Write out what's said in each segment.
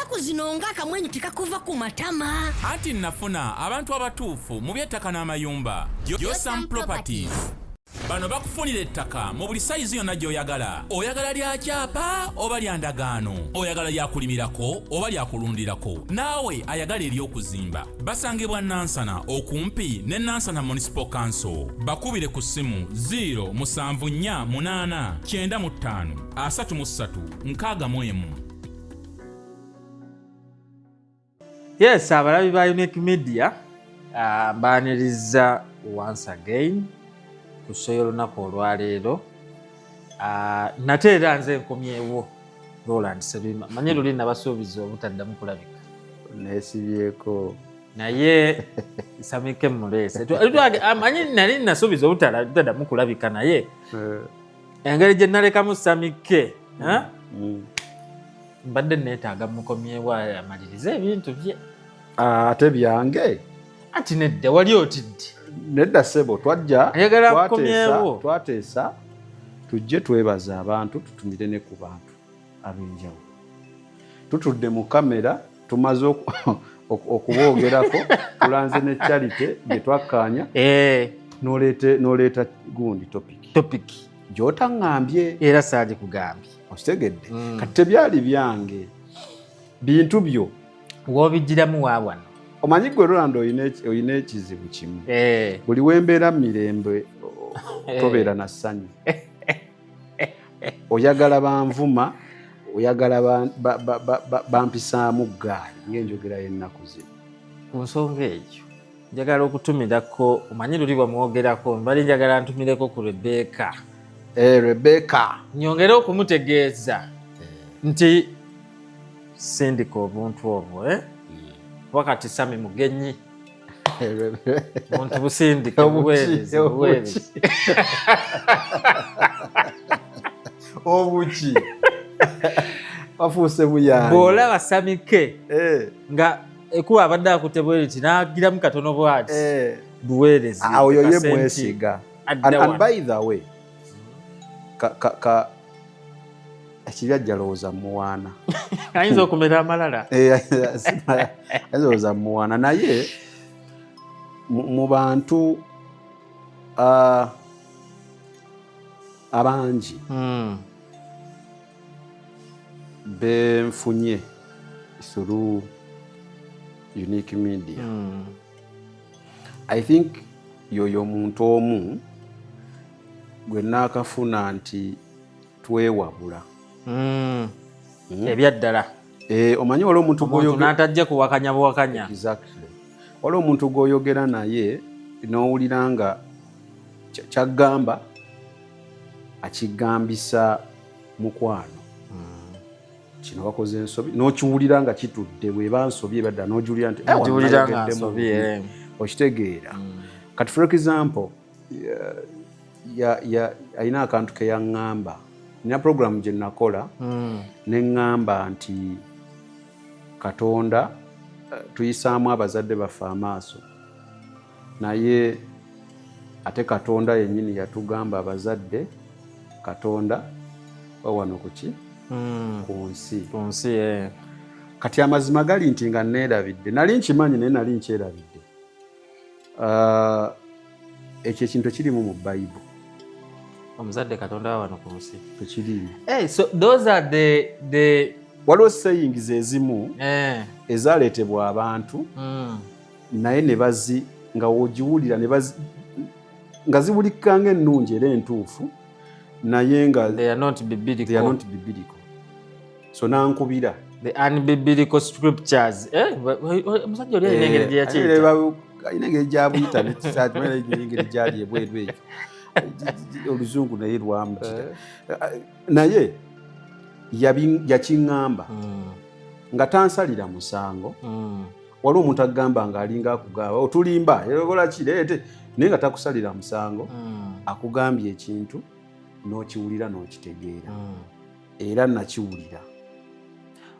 Ennaku zino ng'akamwenyu tekakuva ku matama. Anti nafuna abantu abatuufu mu by'ettaka n'amayumba. Josam Properties. Bano bakufunira ettaka mu buli sayizi yonna gy'oyagala. Oyagala lya kyapa oba lya ndagaano? Oyagala lya kulimirako oba lya kulundirako? Naawe ayagala ery'okuzimba. Basangibwa Nansana okumpi ne Nansana Municipal Council. Bakubire ku ssimu 0 7 4 8 95 33 61. Yes, abalabi ba Unique Media, mbaaniriza once again ku show y'olunaku olwaleero. Nate era nze nkomyewo, Roland Serima. Manye luli nabasuubiza obutaddamu kulabika. Neesibyeko. Naye Samike muleese. Manyi nali nasuubiza obutaddamu kulabika, naye engeri gye nalekamu Samike, eh? Mbadde neetaaga mukomyewo amalirize ebintu bye. Ate byange. Ati nedda, wali otidde. Nedda ssebo, twajja Ayagala twateesa kukomyewo. Twateesa tujje twebaza abantu, tutumire ne ku bantu ab'enjawulo. Tutudde mu kamera, tumaze okuboogerako, tulanze ne charity gye twakkaanya. N'oleeta gundi topic. Topic. Gy'otaŋŋambye. Era saagikugambye. Okitegedde? Kati tebyali byange, bintu byo. W'obigiramu wa wano? Omanyi gwe Roland oyina ekizibu kimu. Buli wembeera mu mirembe tobeera na ssanyu. Oyagala banvuma, oyagala bampisaamu ggaali ng'enjogera y'ennaku zino. Ku nsonga eyo njagala okutumirako, omanyi luli bwamwogerako, mbali njagala ntumireko ku Rebecca. Rebecca. Nyongere okumutegeeza nti sindika obuntu obwo, eh? Kuba kati Sami mugenyi. Muntu busindike buweerezi buweerezi. Obuki bafuuse buyambi. Bw'olaba Samike nga ekuba abadde akutte bweriti n'agiramu katono bw'ati, buweerezi. Oyo ye mwesiga. And by the way, ka ekibi ajja lowooza muwaana. Ayinza okumera amalala. Ayinza lowooza muwaana, naye mu bantu abangi benfunye through Unique Media, I think yoyo omuntu omu gwe naakafuna nti twewabula. Ebyaddala. Omanyi waliwo omuntu n'atajja kuwakanya buwakanya. Exactly. Waliwo omuntu gw'oyogera naye n'owulira nga kyaggamba akigambisa mukwano. Kino wakoze ensobi n'okiwulira nga kitudde, bw'eba nsobi ebadda n'ogiwulira nti N'ogiwulira nga nsobi, eh. Okitegeera. Kati for example, alina akantu ke yaŋŋamba. Nina program gye nakola ne ŋŋamba nti Katonda tuyisaamu abazadde baffe amaaso, naye ate Katonda yennyini yatugamba abazadde Katonda wano kuki ku nsi. Ku nsi, eh. Kati amazima gali nti nga neerabidde, nali nkimanyi naye nali nkyerabidde. Ekyo ekintu ekirimu mu Bayibuli. Omuzadde Katonda wa wano ku nsi. Tekiriimu. Hey, so those are the Waliwo sayings ezimu ezaleetebwa abantu, naye ne bazi nga wogiwulira ne bazi nga ziwulikika ng'ennungi era entuufu, naye nga they are not biblical. They are not biblical. So nankubira. The unbiblical scriptures. Eh, omusajja oli alina engeri gye yakiyita. Alina engeri gyabuyita, engeri gyali ebweru ekyo oluzungu naye lwamugira, naye yakiŋŋamba nga tansalira musango. Waliwo omuntu agamba ng'alinga akugamba otulimba, okola kireete, naye nga takusalira musango. Akugambye ekintu n'okiwulira n'okitegeera. Era nakiwulira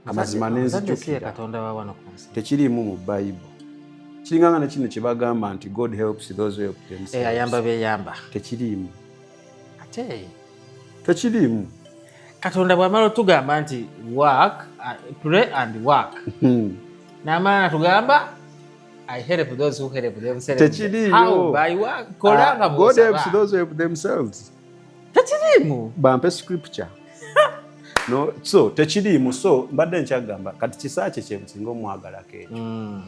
amazima nenzijukira. Katonda wa wano ku nsi. Tekiriimu mu Bayibuli. Kiringanga ne kino kye bagamba nti God helps those who help themselves. Ayamba beyamba. Tekiriimu. Ate Tekiriimu. Katonda bw'amala otugamba nti work, pray and work, n'amala natugamba I help those who help themselves. Tekiriiyo. How? By work. Kola nga Ah, God helps bw'osaba. those who help themselves. Tekiriimu. Bampe scripture. No, so tekiriimu. So mbadde nkyagamba kati kisa kye kyensinga omwagalako ekyo,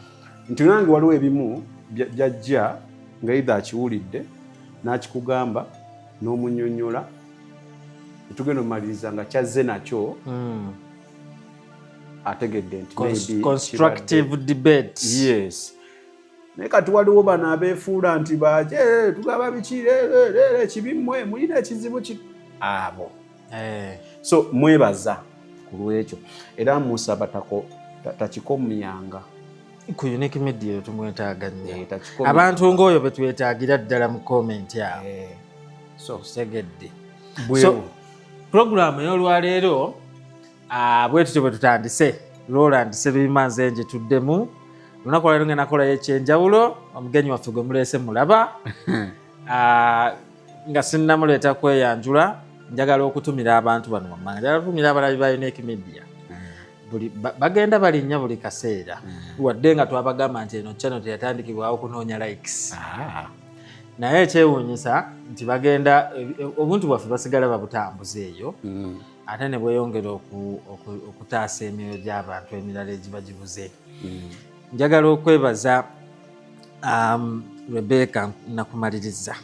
nti nange waliwo ebimu byajja nga either akiwulidde n'akikugamba n'omunyonnyola, netugenda omumaliriza nga kyazze nakyo, ategedde nti maybe Constructive debate. Yes, naye kati waliwo bano abeefuula nti baje tugaba biki, kibi mmwe mulina ekizibu ki abo. So mwebaza ku lwekyo era musaba takikomyanga. Ku Unique Media tumwetaaga nnyo. Eh, takikomyanga. Abantu ng'oyo betwetaagira ddala mu comment awo. So Segedde. Bwewo. So puroguramu ey'olwaleero, bwe tutyo bwe tutandise. Roland Seruyima nze nje tuddemu olunaku olwaleero nga nakolayo ekyenjawulo. Omugenyi waffe gwe muleese mulaba. Nga sinnamuleeta kweyanjula, njagala okutumira abantu bano wammanga. Njagala okutumira abalabi ba Unique Media. Buli bagenda balinnya buli kaseera, wadde nga twabagamba nti eno channel teyatandikibwawo kunoonya likes, naye ekyewuunyisa nti bagenda obuntu bwaffe basigala babutambuza eyo, ate ne bweyongera okutaasa emyoyo gy'abantu emirala egiba gibuze. Njagala okwebaza Rebecca nakumaliriza.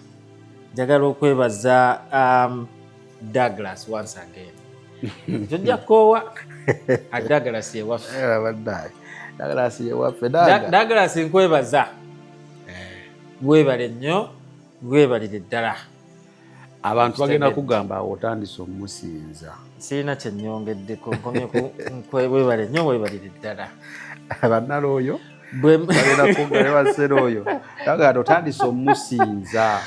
Njagala okwebaza Douglas once again. Tojja koowa a Douglas ewaffe. Baddaye Douglas ewaffe. Douglas, nkwebaza, weebale nnyo, weebalire ddala. Abantu bagenda kugamba awo otandise omusinza. Sirina kyenyongeddeko, nkomye ku weebale nnyo, weebalire ddala. Bannala oyo bagenda kugamba basera oyo agamba otandise omusinza.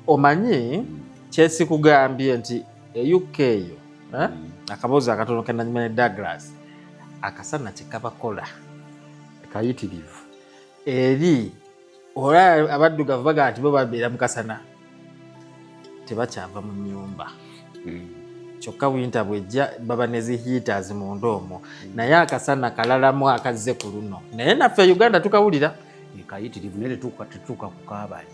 Omanyi kyesikugambye nti e UK eyo, eh? Akaboozi akatono kenanyuma ne Douglas, akasana kyekabakola kayitirivu. Eri olaba abaddugavu bagamba nti bo babeera mu kasana tebakyava mu nnyumba, kyokka winter bwejja baba ne zi heaters munda omwo, naye akasana kalalamu akazze ku luno. Naye naffe e Uganda tukawulira. Kayitirivu, naye tetuuka ku kaabali.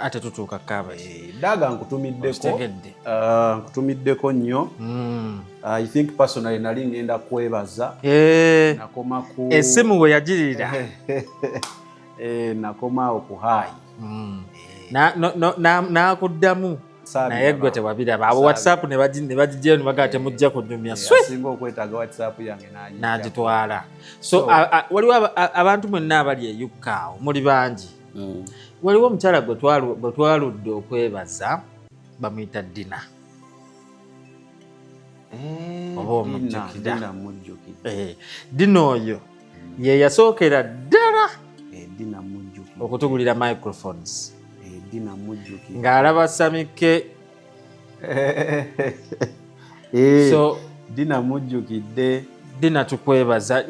Ate tutuuka kabali. Daga, nkutumiddeko. Okitegedde. Ah, nkutumiddeko nnyo. I think personally nali ngenda kwebaza, nakoma ku Essimu we yagirira. Nakoma awo ku hi. N'akuddamu. Saabiraba. Naye gwe tewabiraba abo. WhatsApp ne bagigyayo ne bagamba temujja kunyumya. Swe Asinga okwetaaga WhatsApp yange n'agijjako. N'agitwala. So waliwo abantu mwenna abali e UK awo, muli bangi. Waliwo omukyala gwe twaludde okwebaza, bamuyita Dina. Oba omujjukira? Dina mujjukidde. Dina oyo ye yasookera ddala Dina mujjukidde. okutugulira microphones. Dina mujjukidde. Ng'alaba Samike. So Dina mujjukidde. Dina tukwebaza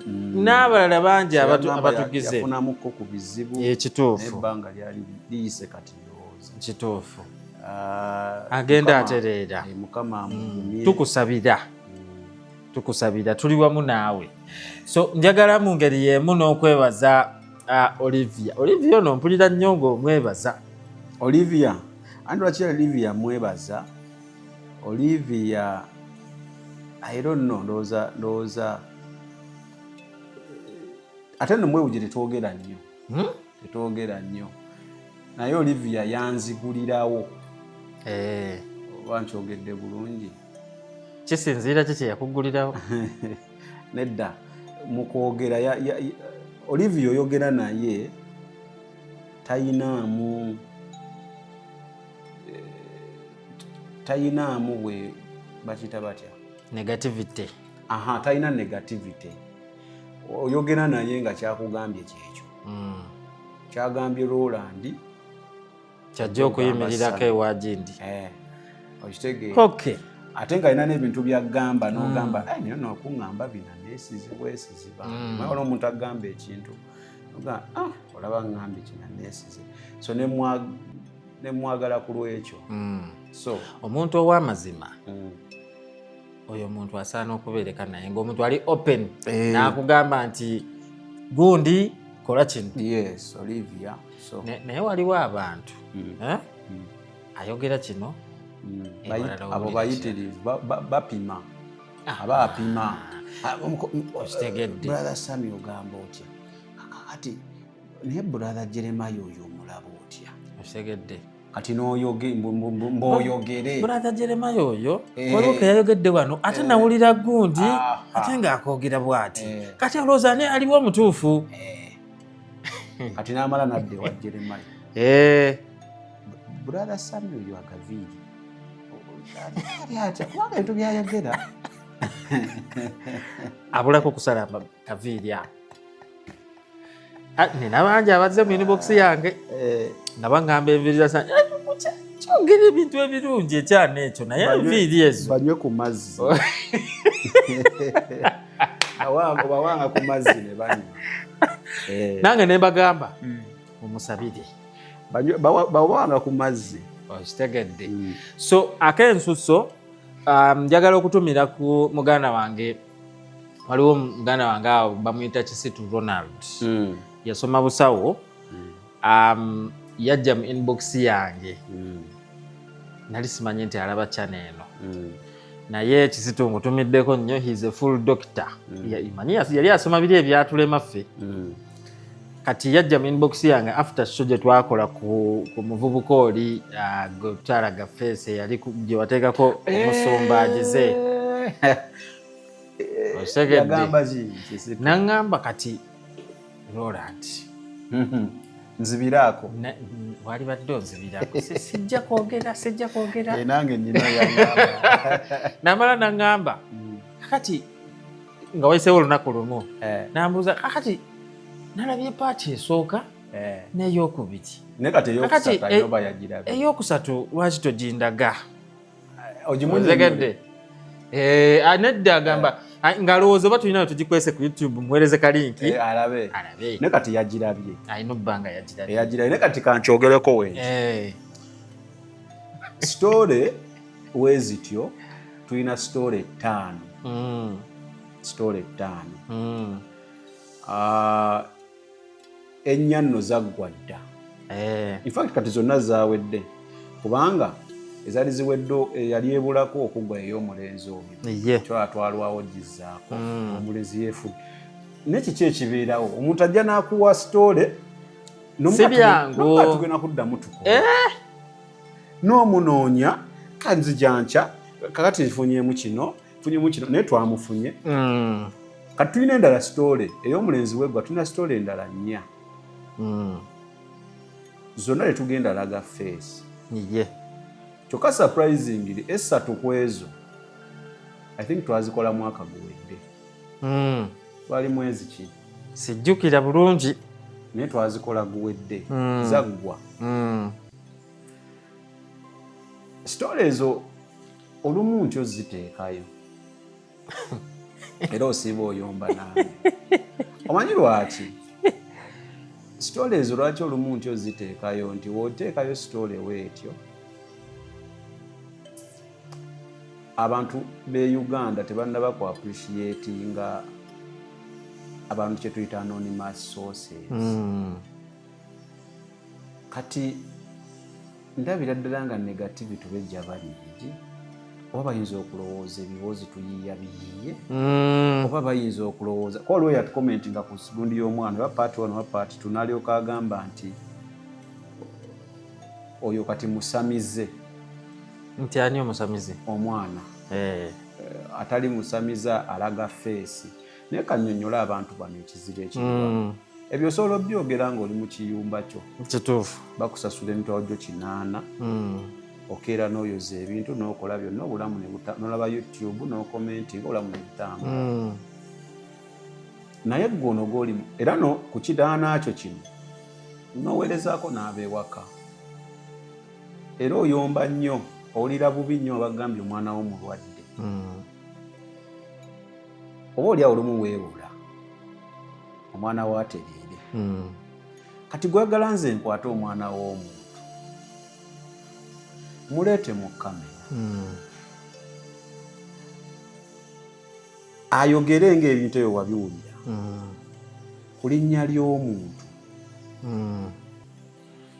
n'abalala bangi Yagamba abatugize. Yafunamukko ku bizibu. Ekituufu. Ebbanga lyali liyise kati ndowooza. Kituufu. Ah, Agenda Mukama- atereera. Mukama amugumye. Tukusabira, tukusabira, tuli wamu naawe. So njagala mu ngeri y'emu n'okwebaza Olivia. Olivia ono mpulira nnyo ng'omwebaza. Olivia, anti lwaki Olivia mwebaza? Olivia, I don't know, ndowooza ate nno mwewuje tetwogera nnyo. Tetwogera nnyo, naye Olivia yanzigulirawo. Oba nkyogedde bulungi? Kisinziira ki kyeyakugulirawo? Nedda, mu kwogera Olivia oyogera naye tayinaamu tayinaamu bwe bakiyita batya? Negativity. Aha, talina negativity. Oyogera naye nga kyakugambye kyekyo kyagambye Roland. Kyajja okuyimirirako ewa gindi. Okitegeera? Okay. Ate nga alina n'ebintu byagamba n'ogamba, "Ai, naye nokuŋŋamba bino neesizi bwesizi bange." Naye waliwo omuntu agamba ekintu ogamba, "Ah, olaba ŋŋambye kino neesize." So nemwagala ku lwekyo. So Omuntu ow'amazima. Oyo omuntu asaana okubeereka naye ngaomuntu ali open n'akugamba nti gundi kola kino. Yes, Olivia. So Naye waliwo abantu, eh? Ayogera kino, ewalala Abo owulira. Bayitirivu, bapima, aba apima. Ah, Okitegedde. Brother Sami, ogamba otya kati? Naye brother Jeremiah oyo omulaba otya? Okitegedde. Kati mboyogere. Brother Jeremiah oyo, waliwo ke yayogedde wano, ate nawulira gundi, ate ng'akwogera bw'ati. Kati olowooza ani aliwo omutuufu? Kati n'amala nadda ewa Jeremiah. Brother Sami oyo agaviiri ali atya? Kubanga ebintu byayogera. Abulako okusala kaviiri ako. Ah, nina bangi abazze mu inbox yange nga baŋŋamba enviiri za Sami. Kyogera ebintu ebirungi ekyana ekyo, naye enviiri ezo. Banywe ku mazzi. Obawanga ku mazzi ne banywa. Nange ne mbagamba mumusabire. Bawanga ku mazzi. Okitegedde. So ak'ensuso, njagala okutumira ku muganda wange. Waliwo muganda wange awo bamuyita Kisitu Ronald. Yasoma busawo. Yajja mu inbox yange. Nali simanyi nti alaba channel eno. Naye Kisitu ngutumiddeko nnyo. He is a full doctor. Manyi yali asoma biri ebyatulema ffe. Kati yajja mu inbox yange after show gye twakola ku muvubuka oli, gwe twalaga face yali gye wateekako omusumba agize. Okitegedde? Yagamba ki Kisitu? Naŋŋamba kati Roland, Nzibiraako. Wali badde onzibirako. Sijja kwogera, sijja kwogera. Eh, nange nyina yagamba. Namala naŋŋamba kakati nga wayiseewo olunaku lumu, nambuuza kakati nalabye part esooka n'eyokubiri. Naye kati Kakati, eyokusatu alina yagirabye. Eyokusatu lwaki togindaga? Ogimunyonnyole. Otegedde? Eh, ah, nedda, agamba ng'alowooza oba tulina we tugikwese ku YouTube, muweereze ka link. Alabe. Alabe. Naye kati yagirabye. Alina obba nga yagirabye. Yagirabye, naye kati kankyogereko wenki. Story weezityo, tulina story ttaano. Story 5. Ah, ennya nno zaggwa dda. In fact kati zonna zawedde, kubanga ezaali ziwedde, eyali ebulako okuggwa ey'omulenzi oyo. Kyatwalwawo gizzaako. Omulenzi yeefudde. Naye kiki ekibeerawo? Omuntu ajja n'akuwa story. Si byangu. Tugenda kuddamu tukola n'omunoonya kanzija nkya. Kakati nfunyemu kino, nfunyemu kino, naye twamufunye. Kati tulina endala story ey'omulenzi weggwa, tulina story endala nnya. Zonna tetugenda laga face. Kyokka surprisingly esatu ku ezo I think twazikola mwaka guwedde. Twali mwezi ki? Sijjukira bulungi. Naye twazikola guwedde. Zaggwa. Story ezo olumu ntyo ziteekayo era osiiba oyomba nange. Omanyi lwaki story ezo, lwaki olumu ntyo ziteekayo? Nti w'oteekayo story weetyo, abantu b'e Uganda tebannaba ku appreciatinga abantu kye tuyita anonymous sources. Kati ndabira ddala nga negativity bejja bannyingi, oba bayinza okulowooza ebiboozi tuyiiya biyiiye, oba bayinza okulowooza ko waliwo yatucommentinga ku gundi y'omwana oba part one oba part two, n'alyoka agamba nti oyo kati musamize. Nti ani omusamize? Omwana. Atali musamiza alaga face. Naye kannyonnyola abantu bano ekizibu ekiriwa. Ebyo osobola obyogera ng'oli mu kiyumba kyo. Bakusasula emitwalo gyo 8. Okeera n'oyoza ebintu n'okola byonna, obulamu n'olaba YouTube n'ocommentinga, obulamu ne butambula. Naye gwe ono gw'olimu era no ku kidaana kyo kino n'oweerezaako n'ab'ewaka, era oyomba nnyo, owulira bubi nnyo abagambye omwana wo mulwadde. Oba oli awo olumu weewula omwana wo atereere. Kati gwagala nze nkwate omwana w'omuntu muleete mu kamera. Ayogere ng'ebintu ebyo wabiwulira ku linnya ly'omuntu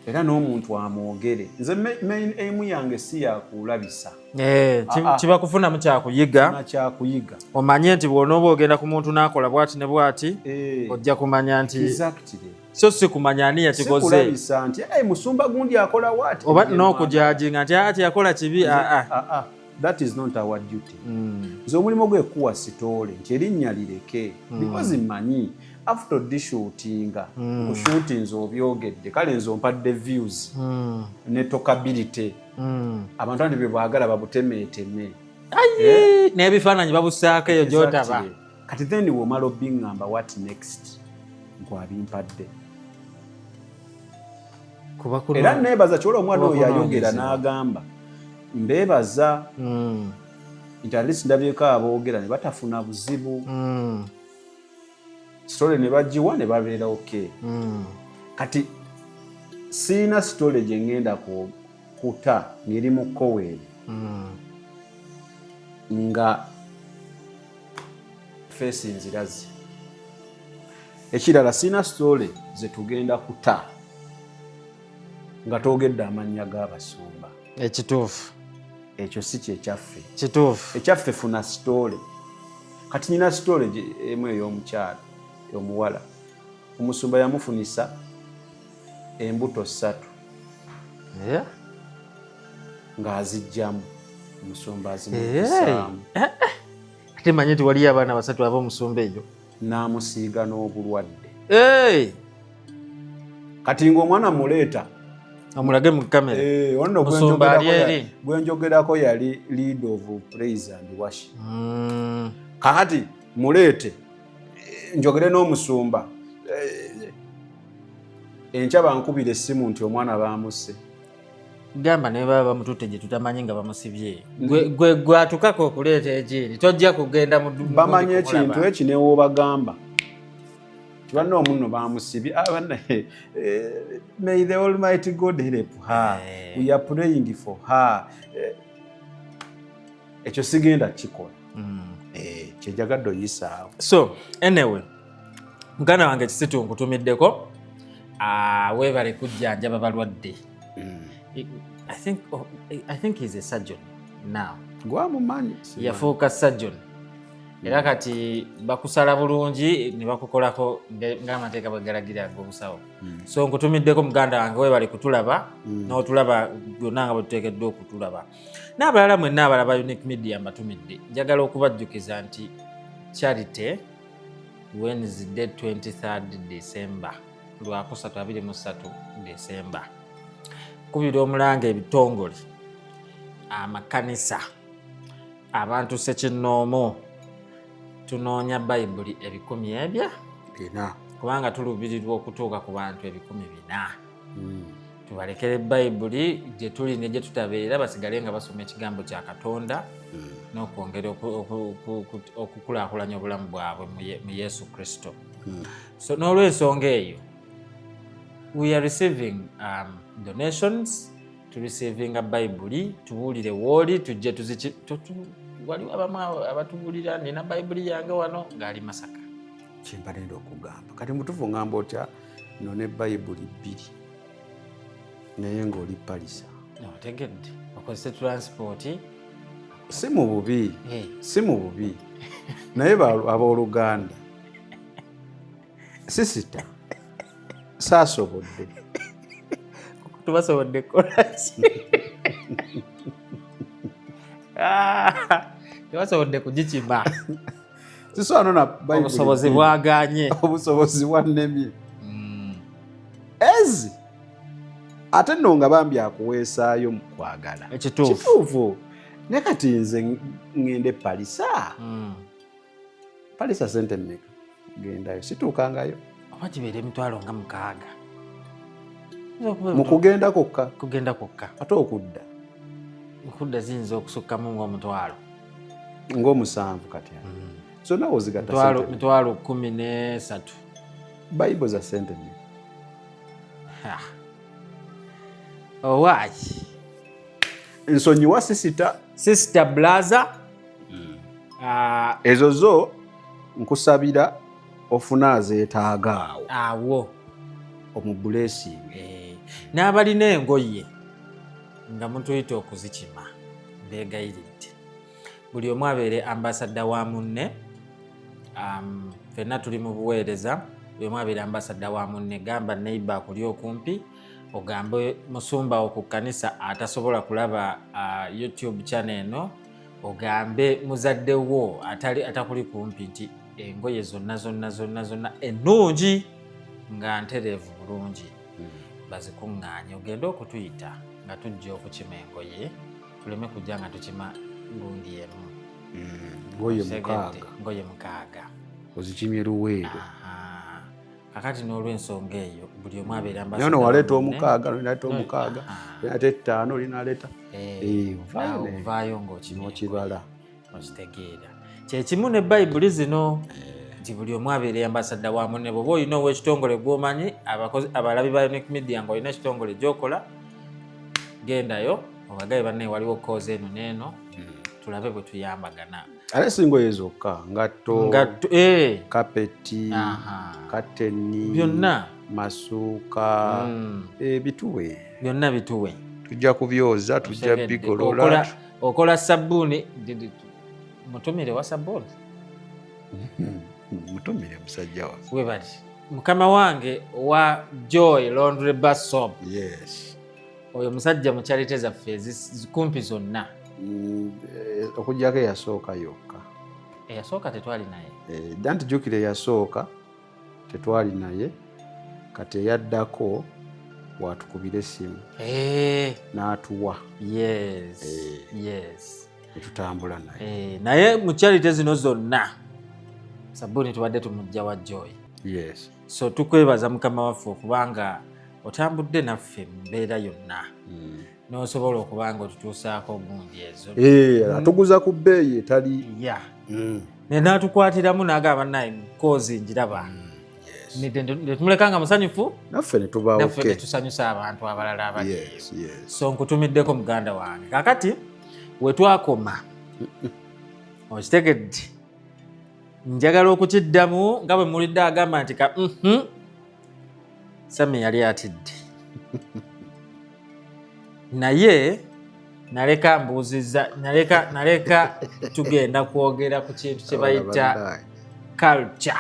era n'omuntu amwogere. Nze main aim yange si yakulabisa. Eh, kiba kufunamu kyakuyiga. Kyakuyiga. Omanye nti bw'onooba ogenda ku muntu n'akola bwati ne bwati, ojja kumanya nti so si kumanya ani yakikoze. Sikulabisa nti, "Hey, musumba gundi akola wati." Oba n'okujudginga nti ati yakola kibi. Ah, ah. That is not our duty. Nze omulimu gwe kuwa story nti erinnya lireke, because mmanyi after dishootinga, kushootinze obyogedde, kale nze ompadde views ne talkability. Abantu andi bye baagala babutemeeteme. Ayi, n'ebifaananyi babusaako eyo gy'otaba. Kati then womala obiŋŋamba, what next? Nkwabimpadde. Kuba kuno. Era neebaza kyola omwana kuba oyo yayogera kunoonyezebwa. n'agamba mbeebaza nti at least ndabyeko aboogera ne batafuna buzibu, story ne bagiwa ne babeera okay. Kati siina story gye ŋŋenda kuta ng'eri mu koweeri nga face nzirazi. Ekirala, siina story ze tugenda kuta nga twogedde amannya g'abasumba. Ekituufu. Ekyo si kyekyaffe. Kituufu. Ekyaffe funa story. Kati nyina story emu ey'omukyalo omuwala, omusumba yamufunisa embuto 3 ng'azijjamu, omusumba azimukisaamu. Ate manyi nti waliyo abaana basatu ab'omusumba eyo. N'amusiiga n'obulwadde. Hey! Kati ng'omwana muleeta omulage mu kamera. Eh, ono Musumba ali eri. gwenjogerako yali lead of praise and worship. Kakati muleete, njogere n'omusumba. Enkya bankubira essimu nti omwana bamusse. Gamba ne baba bamututte gye tutamanyi nga bamusibye. Gwe gwatukako okuleeta ekiini, tojja kugenda mu Bamanyi kumulaba. Ekintu eki newoobagamba tibanna omunno bamusibye. Ah, banna, may the almighty God help her. We are praying for her. Ekyo sigenda kikola. Kyenjagadde oyisaawo. So anyway, muganda wange Kisitu, nkutumiddeko. Ah, weebale kujjanjaba balwadde. Oh, I think he's a surgeon now. Gwamumanyi. Yafuuka surgeon era kati bakusala bulungi ne bakukolako ng'amateeka bwe galagira ag'obusawo. So nkutumiddeko, muganda wange, weebale kutulaba n'otulaba byonna nga bwe tuteekeddwa okutulaba. N'abalala mwenna abalaba Unique Media, mbatumidde. Njagala okubajjukiza nti charity Wednesday 23 December, lwakusatu 23 December, kubira omulanga ebitongole, amakanisa, abantu sekinnoomu, tunoonya bayibuli ebikumi ebya 4. Kubanga tuluubirirwa okutuuka ku bantu 400,000, tubalekere bayibuli gye tuli ne gye tutabeera, basigale nga basoma ekigambo kya Katonda n'okwongera okukulaakulanya obulamu bwabwe mu Yesu Kristo. So n'olwensonga eyo, we are receiving donations. Tureceivinga bayibuli, tubuulire wooli, tujje tuziki. Waliwo abamu abatubuulira, nina bayibuli yange wano, ng'ali Masaka. Kyemba nenda okugamba kati mutuufu, ngamba otya no ne bayibuli 2 naye ng'oli Palisa. Otegedde, okozese transport. Si mu bubi. Si mu bubi, naye abooluganda, sisita saasobodde. Tubasobodde kukolaki? Ah, tebasobodde kugikima. Sisobola nona Bayibuli Obusobozi 2. bwaganye. Obusobozi bwannemye ezi, ate nno nga bambi akuweesaayo mu kwagala. Ekituufu. Kituufu, naye kati nze ŋŋende Palisa. Palisa sente mmeka gendayo? Situukangayo. Oba kibeera emitwalo nga 6. Mu kugenda kwokka? Kugenda kwokka. Ate okudda? Okudda ziyinza okusukkamu ng'omutwalo. Ng'omusanvu kati zonna wozigatta? Sente Mitwalo 13. Bayibo za sente mmeka? Owaaki. Nsonyiwa, sisita. Sister, blaza. Ah, Ezo zo Nkusabira ofune azeetaaga awo. Awo. Omublessing. N'abalina engoye nga mutuyita okuzikima, mbeegayiridde buli omu abeere ambassador wa munne. Ffenna tuli mu buweereza, buli omu abeere ambassador wa munne. Gamba neighbor akuli okumpi, ogambe musumba wo ku kkanisa atasobola kulaba YouTube channel eno, ogambe muzadde wo atali atakuli kumpi nti engoye zonna zonna zonna zonna ennungi nga ntereevu bulungi bazikuŋŋaanye, ogende okutuyita nga tujja okukima engoye, tuleme kujja nga tukima gundi emu. Ngoye Otegedde? 6. Ngoye 6. Ozikimye Luweero. Aha. Kakati n'olwensonga eyo buli omu abeera Naye ono waleeta ambassador wa munne. omukaaga, naleeta omukaaga, naleeta 5, olinaleeta Eh, ovaayo awo ovaayo ng'okimye n'okibala. Okitegeera, kyekimu ne Bayibuli zino nti buli omu abeera ambassador wa munne. Bw'oba olina ow'ekitongole gw'omanyi, abalabi ba Unique Media, ng'olina ekitongole gy'okola, gendayo obagabe, bannaye waliwo cause eno n'eno, tulabe bwe tuyambagana. Ate si ngoye zokka, ngatto, Ngatto, kapeti, kateni, Byonna. masuuka, bituwe. Byonna bituwe. Tujja kubyoza, tujja Otegedde. bigolola. Okola sabbuuni, mutumire wa sabbuuni. Mutumire musajja waffe. Webali mukama wange owa Joy Laundry Bar Soap. Oyo musajja mu charity zaffe kumpi zonna. Okuggyako eyasooka yokka. Eyasooka tetwali naye. Anti jjukira eyasooka tetwali naye, kati eyaddako watukubira essimu n'atuwa. Netutambula naye. Naye mu charity zino zonna sabbuuni tubadde tumujja wa Joy. So tukwebaza mukama waffe okubanga otambudde naffe mu mbeera yonna n'osobola okuba nga otutuusaako gundi ezo. Atuguza ku bbeeyi etali Ne n'atukwatiramu n'agamba, naye cause njiraba. Ne tumuleka nga musanyufu. Naffe ne tubaawo. Naffe ne tusanyusa abantu abalala abali eyo. So nkutumiddeko muganda wange. Kakati we twakoma okitegedde, njagala okukiddamu nga bwe mulidde agamba nti ka Sami yali atidde, naye naleka mbuuzizza, naleka tugenda kwogera ku kintu kye bayita Bannange. culture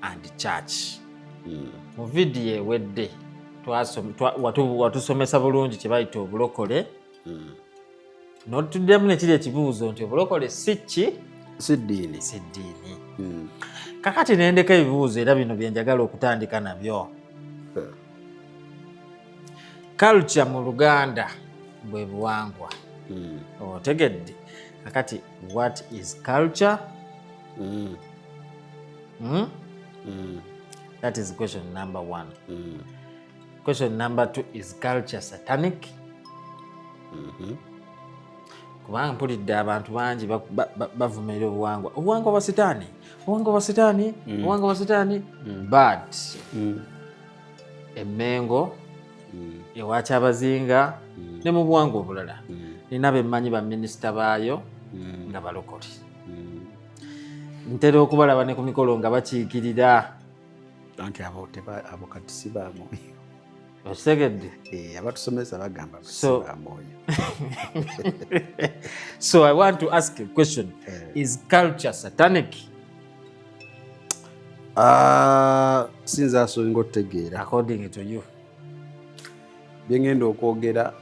and church. Mu vidiyo ewedde watusomesa bulungi kye bayita obulokole, n'otuddamu nekiri ekibuuzo nti obulokole si ki? Si ddiini. Si ddiini. Kakati nendeka ebibuuzo, era bino bye njagala okutandika nabyo. Culture mu Luganda bwe buwangwa. Otegedde? Kakati what is culture? Hmm? That is question number one. Question number two, is culture satanic? Kubanga mpulidde abantu bangi bavumirira obuwangwa, obuwangwa bwa sitaani, obuwangwa bwa sitaani, obuwangwa bwa sitaani. But emmengo ewa Kyabazinga ne mu buwangwa obulala, nina bemmanyi baminisita baayo nga balokole. Ntera okubalaba ne ku mikolo nga bakiikirira. Anti abo abo kati si ba mwoyo. Okitegedde? Abatusomesa bagamba si ba mwoyo. So I want to ask a question. Is culture satanic? Ah, sinza asobola otutegeera. According to you. Byengenda okwogera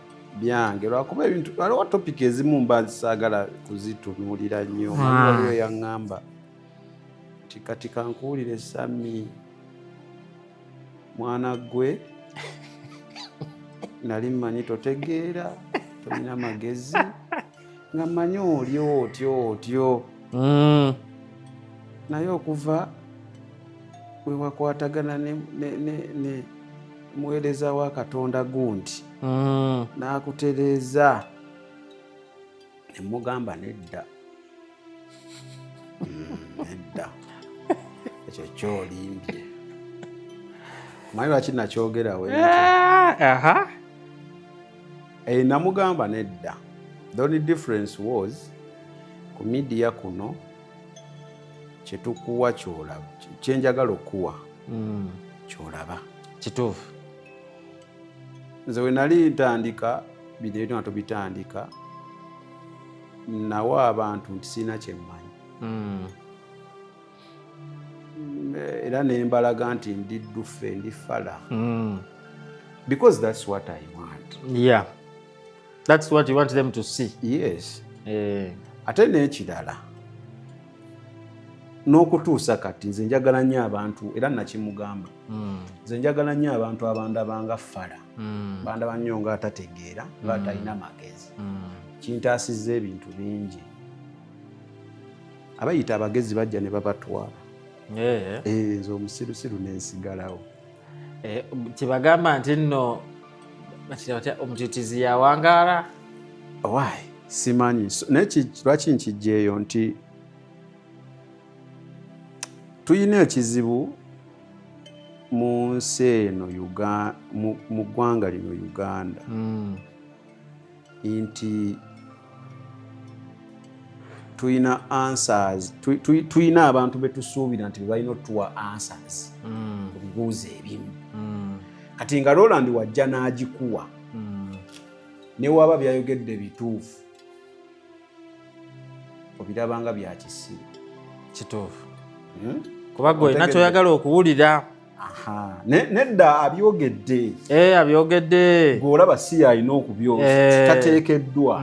byange, lwakuba ebintu waliwo topic ezimu mba nsaagala kuzitunuulira nnyo. Waliwo yaŋŋamba nti kati kankuwulire Sami, mwana gwe, nali mmanyi totegeera, tolina magezi, nga mmanyi oli otyo otyo, naye okuva we wakwatagana ne muweereza wa Katonda gundi n'akutereeza, ne mugamba nedda. Nedda, ekyo kyolimbye. Manyi lwaki nakyogera we? Ah, aha. Namugamba nedda, the only difference was ku media kuno. Kyetukuwa kyolaba, kyenjagala okuwa kyolaba. Kituufu. Nze we nali ntandika bino ebintu nga tobitandika, nawa abantu nti sirina kyemmanyi. Era nembalaga nti ndi ddufe, ndi fala, because that's what I want. Yeah, that's what you want them to see. Yes. Ate n'ekirala, n'okutuusa kati nze njagala nnyo abantu, era nakimugamba, nze njagala nnyo abantu abandabanga fala, bandaba nnyo nga atategeera, nga atalina magezi. Kintaasizza ebintu bingi. Abayita abagezi bajja ne babatwala. Nze omusirusiru nensigalawo. Kyebagamba nti nno bakira batya, omutitizi yawangaala. Why simanyi. Naye lwaki nkijjeeyo nti tuyina ekizibu mu nsi eno, mu ggwanga lino Uganda, nti tuyina answers, tuyina abantu betusuubira nti bebalina otuwa answers ku bibuuzo ebimu. Kati nga Roland wajja n'agikuwa, ne waba byayogedde bituufu, obirabanga bya kisiru. Kituufu. Kuba gwe olina kyoyagala okuwulira. Nedda, abyogedde. Abyogedde. Gweolaba si yalina okubyogera, tateekeddwa.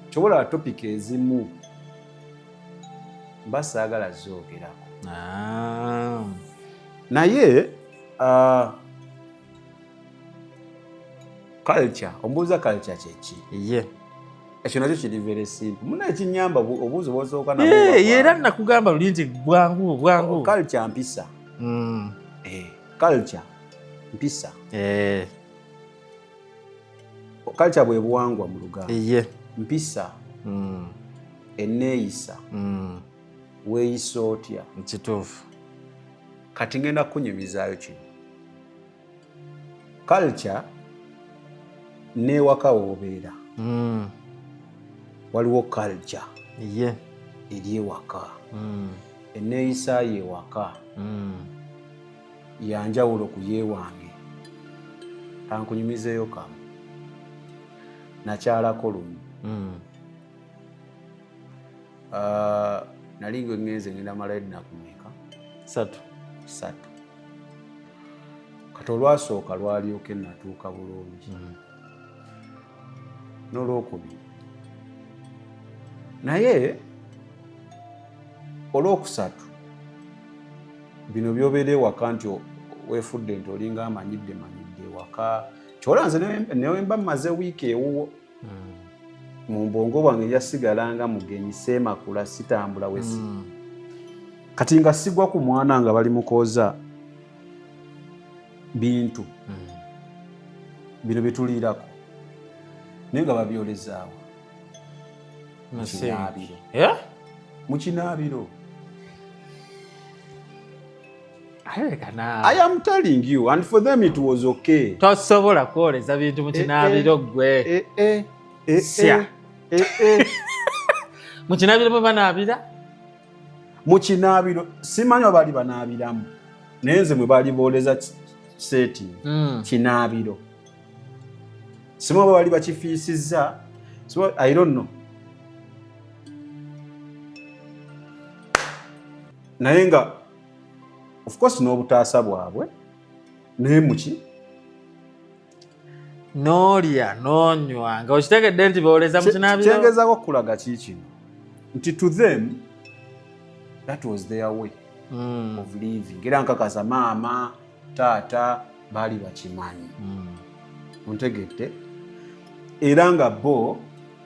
Kyobola topic ezimu mba saagala zoogerako. Naye culture, ombuuza culture kyeki? Ye. Ekyo nakyo kiri very simple. Muna ekinyamba obuuzi bwosooka. Era nakugamba luli nti bwangu bwangu. Culture mpisa. Culture mpisa. Culture bwe buwangwa mu Luganda. Mpisa, enneeyisa. Weeyisa otya? Kituufu. Kati ngenda kukunyumizaayo kino. Culture n'ewaka w'obeera, waliwo culture eri ewaka. Enneeyisa yo ewaka yanjawulo ku yeewange. Kankunyumizeeyo kamu. Nakyalako lumu. Nali nga ŋŋenze, ngenda malayo ennaku mmeka? 3. 3. Kati olwasooka lwalyoke natuuka bulungi, n'olwokubiri, naye olwokusatu, bino byobeera ewaka nti weefudde nti olinga amanyidde manyidde ewaka. Kyola nze newe mba mmaze wiiki ewuwo, mu mbongo bwange njasigala nga mugenyi, seemakula, sitambula wesi. Kati nga sigwa ku mwana nga bali mukooza bintu bino byetuliirako, naye nga babyolezaawo mu kinaabiro. Eh? Mu kinaabiro. Aleka. I am telling you, and for them it was okay. Tosobola kwoleza bintu mu kinaabiro gwe. Eh, eh, eh, Sya. eh, eh. Mu kinaabiro bwe banaabira? Mu kinaabiro, simanyi oba baali banaabiramu, naye nze mwe baali booleza setting. Kinaabiro, simanyi oba baali bakifiisizza. I don't know, naye nga of course n'obutaasa bwabwe, naye muki. N'olya n'onywa nga okitegedde nti booleza mu kinaabiro. Kyengezaako okukulaga ki kino nti to them that was their way of living, era nkakasa maama, taata baali bakimanyi. Ontegedde? Era nga bo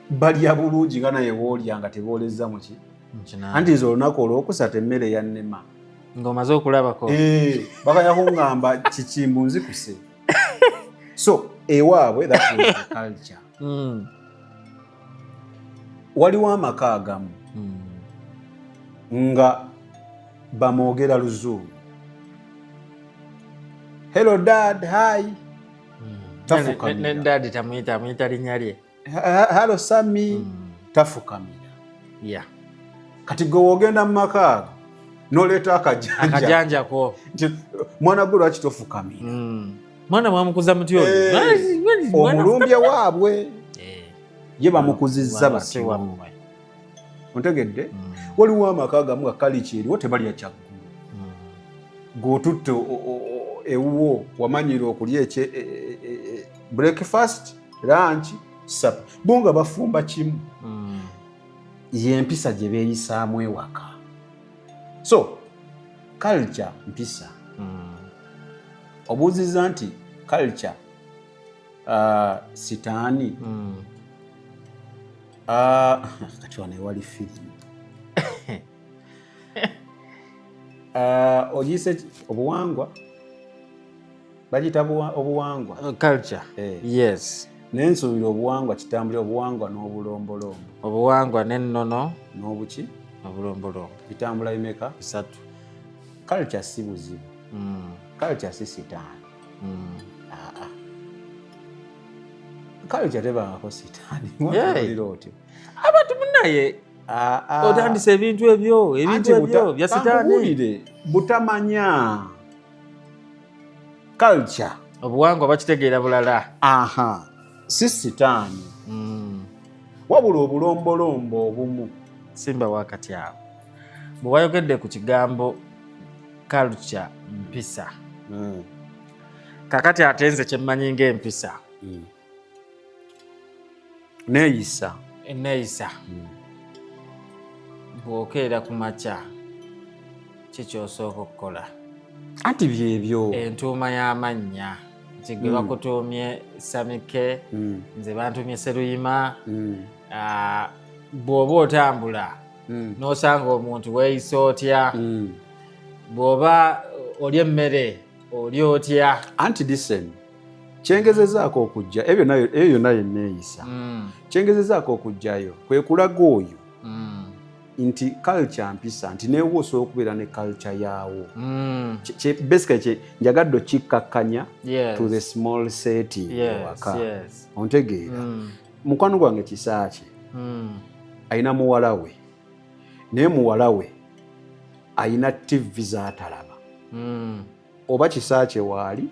balya bulungi nga naye woolya nga tebooleza muki. Mu kinaabiro. Anti nze olunaku olwokusatu emmere yannema. Ng'omaze okulabako. Eh, bakanya kuŋŋamba kikimbu nzikuse. So ewaabwe that was the culture. Waliwo amaka agamu nga bamwogera Luzungu, "Hello dad, hi." Tafukamira. Ne dad tamuyita, amuyita linnya lye. "Hello Sami." Tafukamira. Kati gwe wogenda mu maka ago Noleeta akajanja. Akajanjako. Nti mwana gwe lwaki tofukamira? Mwana mwamukuza mutyo. Eh, omulumbye waabwe ye bamukuzizza Wano si batyo. wammwe. Ontegedde? Waliwo amaka agamu nga culture eriwo tebalya kyaggulu. Gweotutte ewuwo wamanyira okulya ekye breakfast, lunch, supper, bo nga bafumba kimu. Yempisa gye beeyisaamu ewaka. So culture mpisa. Obuuzizza nti culture sitaani. Kati wano ewali firimu ogiyise obuwangwa, bagiyita obuwangwa. Culture. Eh. Yes. Naye nsuubira obuwangwa kitambulira obuwangwa n'obulombolombo. Obuwangwa n'ennono. N'obuki? Obulombolombo. Bitambula bimeka? Bisatu. Culture si buzibu. Culture si sitaani. Aa, culture tebangako sitaani. Yeah. Otyo. Abantu munaye Aa. otandise ebintu ebyo, ebintu Anti ebyo bya sitaani. kankubuulire, butamanya culture. Obuwangwa bakitegeera bulala. Aha, si sitaani. Wabula obulombolombo obumu. Simba wakati awo bwe wayogedde ku kigambo culture, mpisa, kakati ate nze kyemmanyi ng'empisa, Neeyisa. Eneeyisa, bw'okeera ku makya kikyosooka okukola? Anti byebyo. Entuuma y'amannya nti gwe bakutuumye Samike, nze bantuumye Seruyima. Ah, bw'oba otambula n'osanga omuntu, weeyisa otya? Bw'oba olya emmere, oli otya? Anti listen, kyengezezaako okujja ebyo nayo, ebyo byonna yenneeyisa. Kyengezezaako okujjayo kwe kulaga oyo nti culture mpisa, nti newe osobola okubeera ne culture yaawo. Basically kye njagadde okikkakkanya to the small setting ewaka. Ontegeera? Mukwano gwange Kisaakye alina muwala we, naye muwala we alina TV z'atalaba oba Kisaakye waali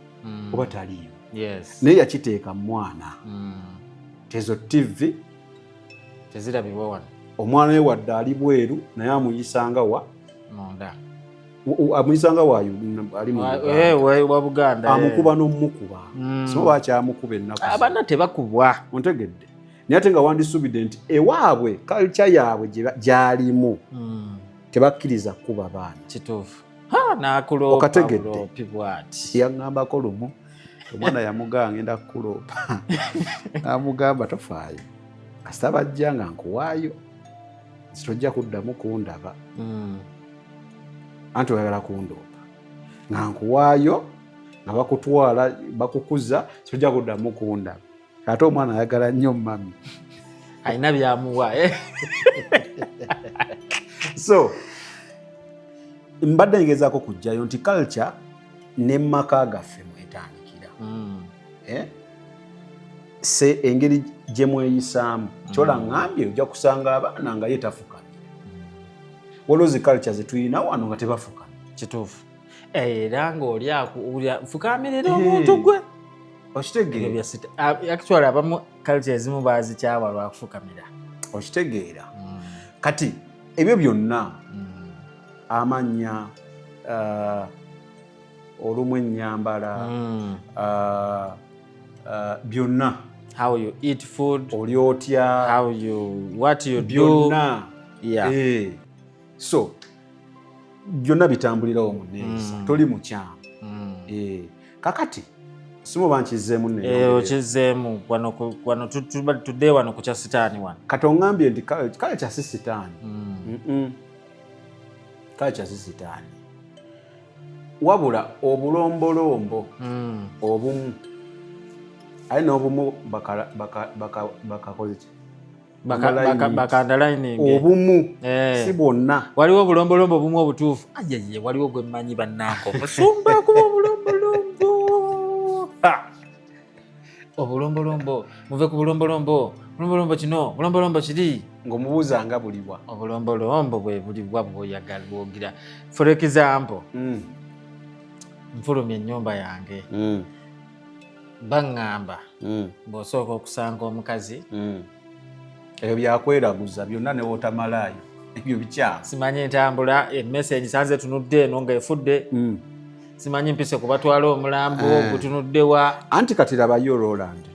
oba taliiwo. Naye yakiteeka mu mwana tezo TV tezirabibwa wano. Omwana we wadde ali bweru, naye amuyisanga wa munda. Amuyisanga wa ali mu Uganda. Eh, wa Buganda, eh. Amukuba n'omukuba. Sima bakyamukuba ennaku zino. Abaana tebakubwa. Ontegedde? Naye ate nga wandisuubidde nti ewaabwe culture yaabwe gyalimu tebakkiriza kukuba baana. Kituufu. Ha, nakuloopa. Okategedde? Buloopi bwati. Yaŋŋambako lumu omwana yamugamba, "Ngenda kukuloopa." N'amugamba, "Tofaayo, kasita bajja nga nkuwaayo nti tojja kuddamu kundaba." Anti oyagala kundoopa nga nkuwaayo, nga bakutwala bakukuza, tojja kuddamu kundaba. Ate omwana ayagala nnyo mummy. Alina byamuwa, eh? So mbadde ngezaako kujjayo nti culture ne maka gaffe mwetandikira. Eh? Se engeri gye mweyisaamu kyola ŋŋambye, ojja kusanga abaana nga ye tafukamira. Waliwo zi culture zetulina wano nga tebafukamira. Kituufu, era ng'oli akuwulira fukamirira omuntu gwe. Okitegeera? Ebyo actually abamu culture ezimu bazikyawa lwakufukamira. Okitegeera? Kati ebyo byonna, amannya, olumu ennyambala, byonna. How you eat food. Oli otya. How you, what you do. Byonna. Yeah. Eh, so byonna bitambulirawo mu neeyisa. Toli mukyamu. Eh, kakati simuba nkizeemu. Eh, Neyongere. Okizzeemu wano wano tudde wano ku kya sitaani wano. Kati oŋŋambye nti kale kya si sitaani. Kale kya si sitaani, wabula obulombolombo obumu, aye n'obumu bakakoze ki? Underline it. Baka underlining. Obumu. Eh. Si bwonna. Waliwo obulombolombo obumu obutuufu. Ayeye, waliwo gwe mmanyi bannange, omusumba akuba obulombolombo. Ha! Obulombolombo, muve ku bulombolombo, bulombolombo kino, bulombolombo kiri. Ng'omubuuza nga buliwa? Obulombolombo bwe buliwa bwoyagala bwogira? For example, nfulumya ennyumba yange, baŋŋamba bw'osooka okusanga omukazi. Ebyo byakweraguza byonna newotamalaayo, ebyo bikyamu. Simanyi entambula, emmese ngisanze tunudde eno ng'efudde, simanyi mpise kubatwala omulambo gutunuddewa. Anti kati labayo Roland,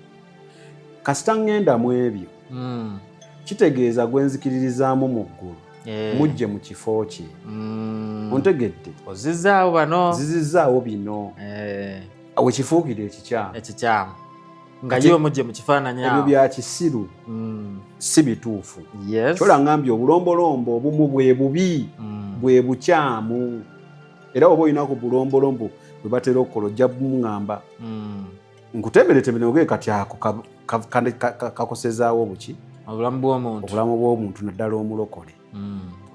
kasita ŋŋenda mu ebyo, kitegeeza gwe nzikiririzaamu mu ggulu mujje mu kifo kye. Ontegedde? Ozizaawo bano. Zizizaawo bino. Wekifuukire ekikyamu. Ekikyamu nga ye omujje mu kifaananyi. Ebyo awo. Bya kisiru, si bituufu. Kyola ngambye obulombolombo obumu bwe bubi, bwe bukyamu. Era oba olina ku bulombolombo bwe batera okukola, ojja bumuŋŋamba nkutemeretemere oge kati ako kakosezaawo buki? Obulamu bw'omuntu. Obulamu bw'omuntu, naddala omulokole,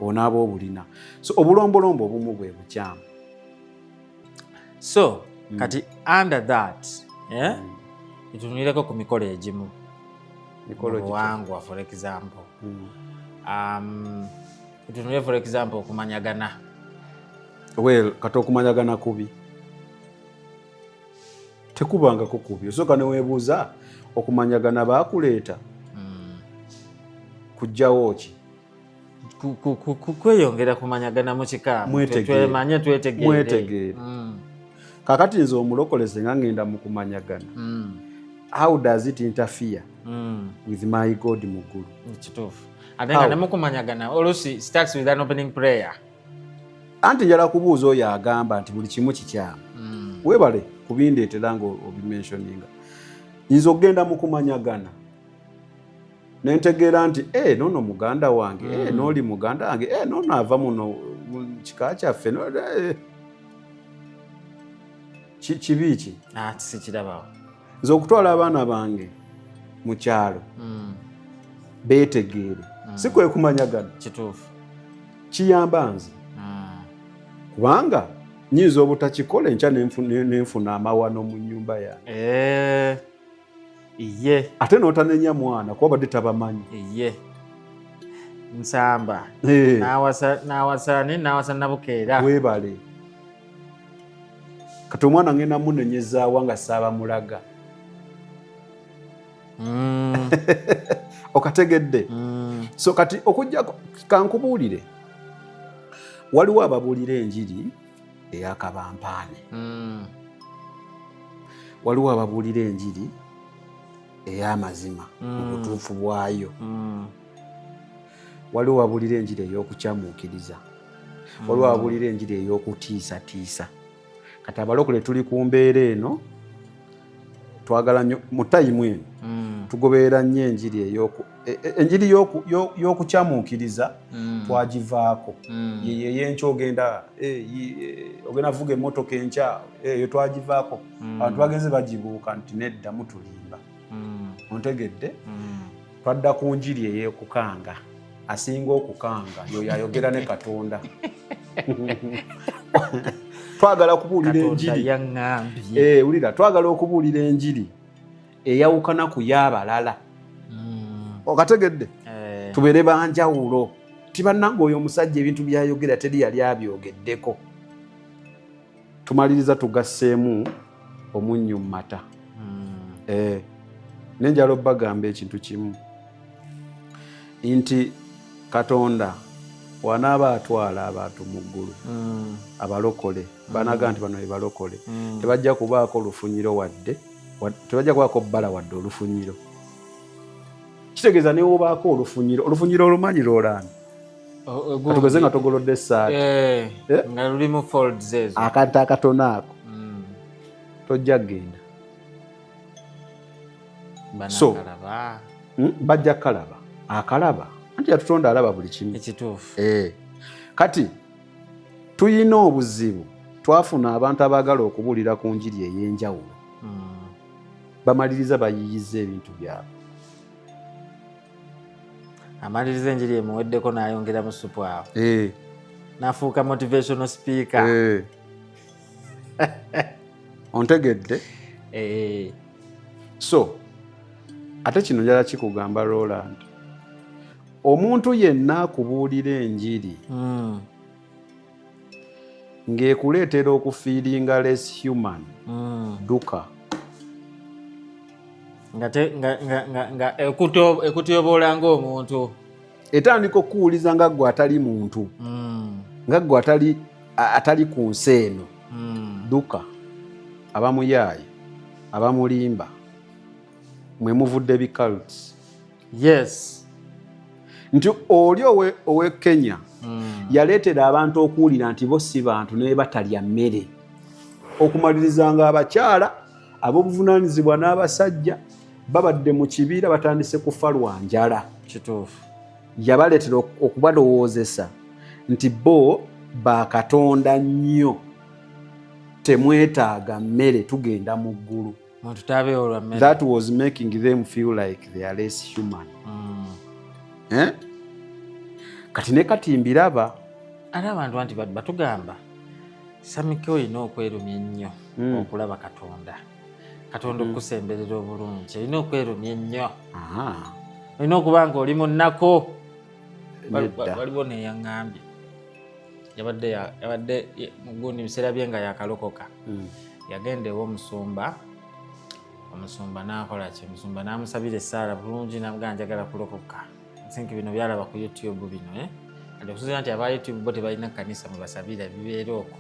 onaaba obulina. So obulombolombo obumu bwe bukyamu. So kati under that, eh? Tutunulireko ku mikolo egimu. Mikolo gitya? Buwangwa, for example, tutunulire for example okumanyagana. Well, kati okumanyagana kubi? Tekubangako kubi. Osooka neweebuuza, okumanyagana baakuleeta kujjawo ki? Kweyongera kumanyagana mu kika. Mwetegeere. Twemanye, twetegeere. Mwetegeere. Kakati nze omulokole senga ngenda mu kumanyagana, how does it interfere with my God mu ggulu? Kituufu, ate nga nemukumanyagana oluusi starts with an opening prayer. Anti njala kubuuza oyo agamba nti buli kimu kikyamu. Weebale kubindeetera nga obimentioninga. Nze okugenda mu kumanyagana nentegeera nti e nono muganda wange, e nooli muganda wange, e nono ava muno mu kika kyaffe, eh. Kibi ki? Ah, sikirabawo. Nze okutwala abaana bange mu kyalo beetegeere, si kwe kumanyagana? Kituufu. Kiyamba nze, kubanga nyinza obutakikola enkya nenfuna amawano mu nnyumba yange. Eh, iye. Ate n'otanenya mwana kuba badde tabamanyi. Iye, nsamba. Nawasa ni nawasa Nabukeera. Weebale. Kati omwana ngenda munenyezaawa nga saabamulaga? Okategedde? So kati okujjako, kankubuulire, waliwo ababuulira enjiri eyakabampaane, waliwo ababuulira enjiri ey'amazima mu butuufu bwayo, waliwo ababuulira enjiri ey'okukyamuukiriza, waliwo ababuulira enjiri ey'okutiisatiisa. Kati abalokole tuli ku mbeera eno, twagala nnyo mu time eno, tugoberera nnyo enjiri enjiri y'okukyamuukiriza. Twagivaako. Yeyo ey'enkya, ogenda ogenda vuga emmotoka enkya, eyo twagivaako. Abantu bagenze bagibuuka nti nedda, mutulimba. Ontegedde? Twadda ku njiri ey'ekukanga. Asinga okukanga yoyo ayogera ne Katonda. Twagala kubuulira Katonda enjiri. Yaŋŋambye. Wulira, twagala okubuulira enjiri eyawukana ku y'abalala. Okategedde? Eh. Tubeere banjawulo, tibannanga oyo omusajja ebintu byayogera teri yali abyogeddeko. Tumaliriza tugasseemu omunnyu mu mata. Nenjala obbagamba ekintu kimu nti Katonda wanaaba atwala abantu mu ggulu, abalokole banaga nti bano bebalokole, tebajja kubaako lufunyiro wadde tebajja kubaako bbala wadde olufunyiro. Kitegeeza newobaako olufunyiro, olufunyiro olumanyi, Roland? Katugeze nga togolodde essaati. Eh, Eh? nga lulimu folds ezo. Akantu akatono ako, tojja kgenda. Banakalaba. Bajja kalaba, akalaba anti yatutonda alaba buli kimu. Ekituufu. Kati tuyina obuzibu, twafuna abantu abaagala okubuulira ku njiri ey'enjawulo, bamaliriza bayiyiza ebintu byabwe. Amaliriza enjiri emuweddeko n'ayongeramu supu awo, n'afuuka motivational speaker. Ontegedde? Eh. So ate kino njala kikugamba, Roland, omuntu yenna akubuulira enjiri ng'ekuleetera okufeelinga less human, duka. Nga te- nga- nga- nga- nga ekutyoboola ng'omuntu. Etandika okukuwuliza nga ggwe atali muntu, nga ggwe atali ku nsi eno. Duka. Abamuyaaye, abamulimba, mwe muvudde bicults. Nti oli owe Kenya yaleetera abantu okuwulira nti bo si bantu naye batalya mmere, okumaliriza nga abakyala ab'obuvunaanyizibwa n'abasajja babadde mu kibiira batandise kufa lwa njala. Yabaleetera okubalowoozesa nti bo bakatonda nnyo, temwetaaga mmere, tugenda mu ggulu. Muntu tabeewo lwa mmere. That was making them feel like they are less human. Eh? Kati ne kati mbiraba. Ate abantu anti batugamba, Samike, olina okwerumya ennyo okulaba Katonda, Katonda okukusemberera obulungi olina okwerumya ennyo, olina okuba nga oli mu nnaku. Nedda. Waliwo neyaŋŋambye yabadde mugundi biseera bye nga yakalokoka, yagenda ew'omusumba, omusumba n'akola ki, omusumba n'amusabira essaala bulungi, namugamba, "Njagala kulokoka." Think bino byalaba ku YouTube bino, eh? Kati okusinziira nti aba YouTube bo tebalina kanisa mwe basabira, bibeera okwo,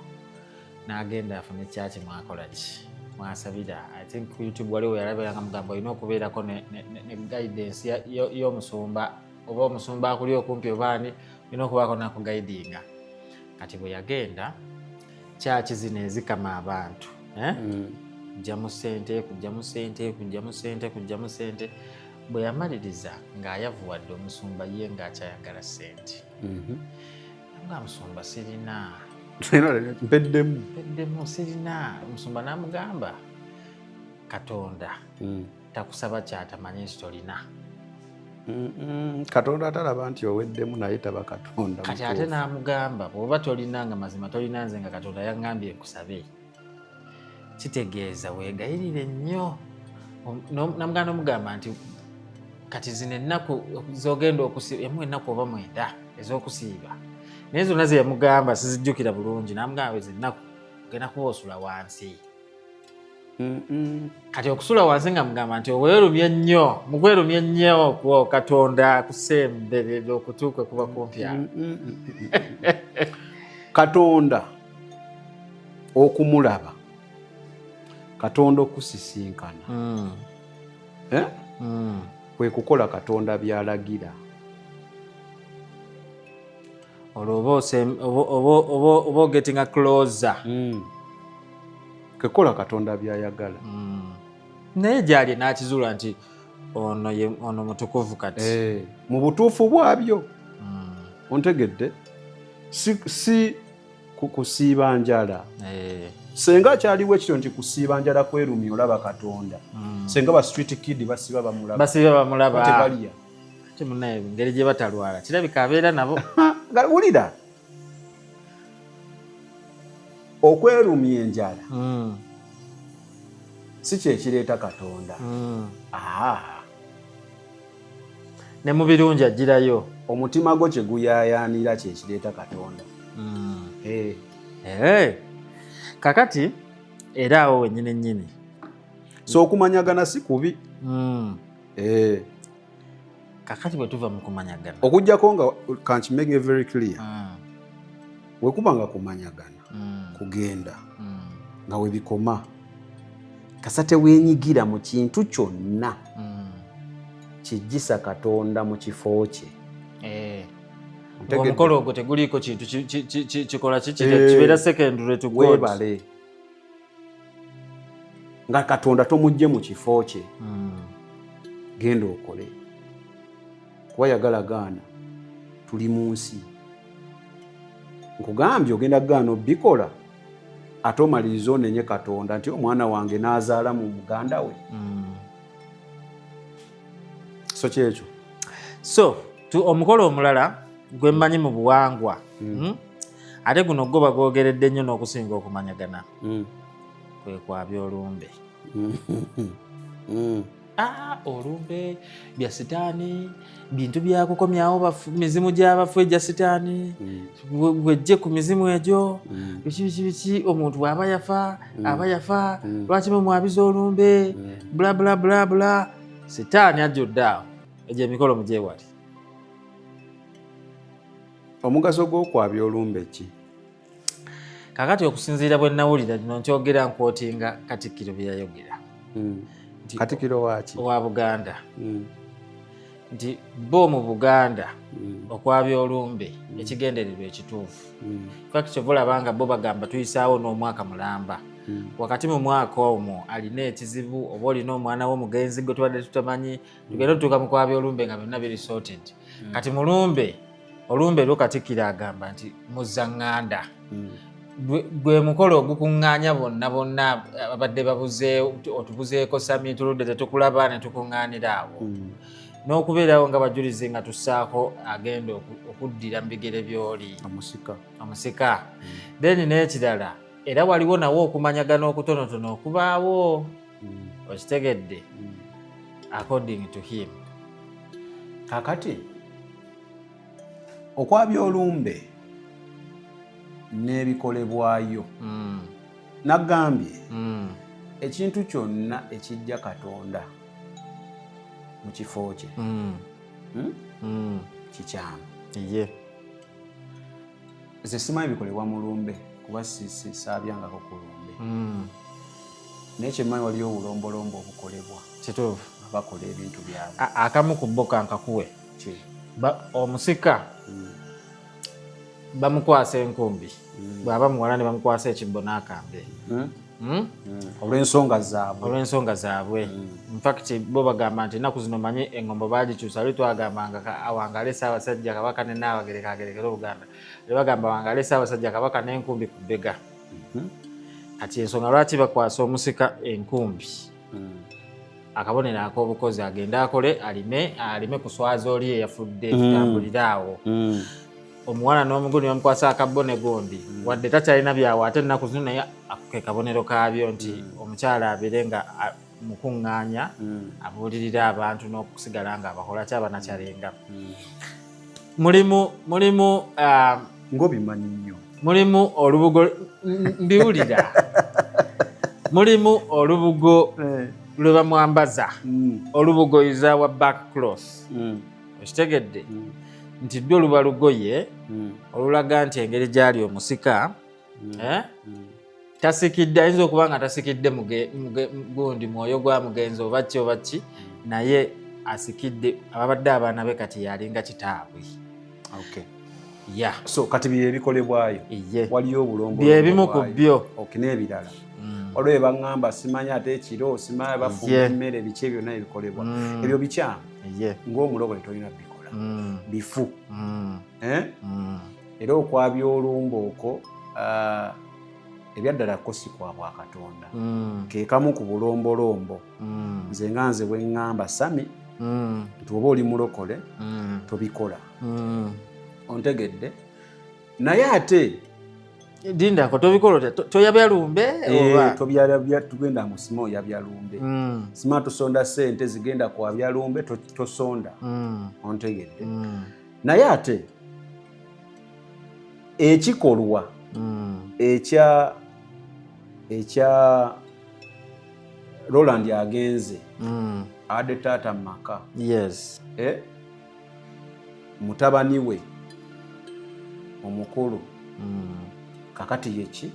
n'agenda afune kyaki mwakola ki mwasabira. I think ku YouTube waliwo yalabira nga mugamba olina okubeerako ne guidance y'omusumba, oba omusumba akuli okumpi oba ani, olina okubaako nakuguidinga. Kati bwe yagenda kyaki zino ezikama abantu, eh? Kujjamu sente, kujjamu sente, kujjamu sente, kujjamu sente. Bwe yamaliriza ng'ayavuwadde, omusumba ye ng'akyayagala sente. Nga musumba, sirina. Mpeddemu. Mpeddemu, sirina. Omusumba n'amugamba, "Katonda takusaba kyatamanyi nti tolina." Katonda atalaba nti oweddemu naye taba Katonda. Kati ate n'amugamba, "Bw'oba tolina, nga mazima tolina, nze nga Katonda yaŋŋambye nkusabe, kitegeeza weegayirire nnyo." Namugamba nomugamba nti kati zino ennaku zogenda okusiiba, yamuwa ennaku oba 9 ez'okusiiba, naye zonna ze yamugamba sizijjukira bulungi. Namugamba, "Ezo ennaku ogenda kuba osula wansi." Kati okusula wansi nga mugamba nti oweerumye nnyo, mukwerumye nnyo okwo Katonda akusemberera, okutuuka kuba kumpi awo. Katonda okumulaba, Katonda okusisinkana, eh? Kwe kukola Katonda by'alagira. Olwo oba ogettinga closer. Kekola Katonda by'ayagala. Naye gyali n'akizuula nti ono ye ono mutukuvu kati. Eh, mu butuufu bwabyo. Ontegedde? Si kusiiba njala. Senga akyaliwo ekityo nti kusiiba njala kwerumya olaba Katonda, senga ba street kid basiba bamulaba. Basiba bamulaba. Tebalya. Ate munaye engeri gye batalwala, kirabika abeera nabo. Nga wulira, okwerumya enjala si kyekireeta Katonda. Ah, Ne mu birungi agirayo. Omutima gwo kye guyaayaanira kyekireeta Katonda. Eh. Eh. Kakati era awo wennyini nnyini. So okumanyagana si kubi. Eh. Kakati bwe tuva mu kumanyagana, Okugjako nga kankimake very clear, wekuba nga kumanyagana kugenda nga webikoma, kasa teweenyigira mu kintu kyonna kijjisa Katonda mu kifo kye. Eh. Ontegedde? Omukolo ogwo teguliiko kintu kikola ki Eh. kibeera secondary to God. Weebale, nga Katonda tomugje mu kifo kye. Genda okole, kuba yagala gaana, tuli mu nsi. Nkugambye, ogenda gaana obikola, ate omaliriza onenye Katonda nti omwana wange n'azaala mu muganda we. So kyekyo. So omukolo omulala gwe mmanyi mu buwangwa, Ate guno gwo bagwogeredde nnyo n'okusinga okumanyagana, kwe kwabya olumbe. Olumbe bya sitaani, bintu byakukomyawo mizimu gy'abafu egya sitaani, wejje ku mizimu egyo, biki biki biki, omuntu bw'aba yafa aba yafa, lwaki mumwabiza olumbe, bla bla bla bla. Sitaani ajjudde awo. Egyo emikolo mugyewali. Omugaso gw'okwabya olumbe ki? Kakati okusinziira bwe nawulira lino nkyogera nkwotinga Katikkiro bye yayogera. Katikkiro waaki? Owa Buganda. Nti bo mu Buganda okwabya olumbe ekigendererwa ekituufu. Fact kyova olaba nga bo bagamba tuyisaawo n'omwaka mulamba. Wakati mu mwaka omwo alina ekizibu oba olina omwana w'omugenzi gwe tubadde tutamanyi, tugenda otutuuka mu kwabya olumbe nga byonna biri sorted. Kati mulumbe olumbe lwo Katikkiro agamba nti muzzaŋŋanda. Gwe mukolo ogukuŋŋaanya bonna bonna abadde babuze, otubuzeeko Sami, tuludde tetukulaba, ne tukuŋŋaanira awo. N'okubeerawo nga bajulizi nga tussaako agenda okuddira mu bigere by'oli. Omusika. Omusika. Then n'ekirala era waliwo nawo okumanyagana okutonotono okubaawo. Okitegedde? According to him. Kakati okwabya olumbe n'ebikolebwayo, nagambye ekintu kyonna ekijja Katonda mu kifo kye kikyamu. Nze simanyi bikolebwa mu lumbe kuba saabyangako ku lumbe, naye kyemmanyi waliyo obulombolombo obukolebwa. Kituufu. Nga bakola ebintu byabwe. Akamu ku bo kankakuwe. Omusika bamukwasa enkumbi, bw'aba muwala ne bamukwasa ekibbo n'akambe. Olw'ensonga zaabwe. Olw'ensonga zaabwe. Infact bo bagamba nti ennaku zino manye engombo bagikyusa. Luli twagambanga awangale Ssaabasajja Kabaka ne Nnaabagereka agerekere Obuganda. Ne bagamba awangale Ssaabasajja Kabaka n'enkumbi ku bbega. Kati ensonga lwaki bakwasa omusika enkumbi, akabonero ak'obukozi, agende akole alime, alime kuswaza oli eyafudde, tutambulire awo. Omuwala n'omugulu ne bamukwasa akabbo ne gundi, wadde takyalina byawe ate ennaku zino, naye ako ke kabonero kaabyo nti omukyala abeere nga mukuŋŋaanya, abuulirira abantu n'okusigala nga abakola ki, abanakyalenga. Mulimu Ng'obimanyi nnyo. Mulimu olubugo, mbiwulira, mulimu olubugo lwe bamwambaza. Olubugo is our back cloth. Okitegedde nti ddwo luba lugoye olulaga nti engeri gyali omusika, eh? Tasikidde, ayinza okuba nga tasikidde gundi mwoyo gwa mugenzi oba ki oba ki, naye asikidde ababadde abaana be, kati yalinga kitaabwe. Ya. So kati bye ebikolebwayo. Iye. Waliyo obulombolombo Byebimu ku bwayo. byo. Okay, n'ebirala waliwo ebaŋŋamba simanyi ate ekiro simanyi bafumba emmere, biki byonna ebikolebwa, ebyo bikyamu. Ng'omulokole tolina bikola, bifu. Eh? Era okwabya olumbe okwo, ebyaddala ko si kwa bwa Katonda, ke kamu ku bulombolombo. Nze nga nze bwe ŋŋamba Sami nti oba oli mulokole tobikola. Ontegedde? Naye ate Dindako, tobikola otya? Toyabya lumbe oba? Tobyalabya, tugenda mu sima oyabya lumbe, sima tusonda sente zigenda kwabya lumbe, tosonda. Ontegedde? Naye ate ekikolwa ekya Roland agenze adde taata mu maka, eh? Mutabani we omukulu kakati yeki?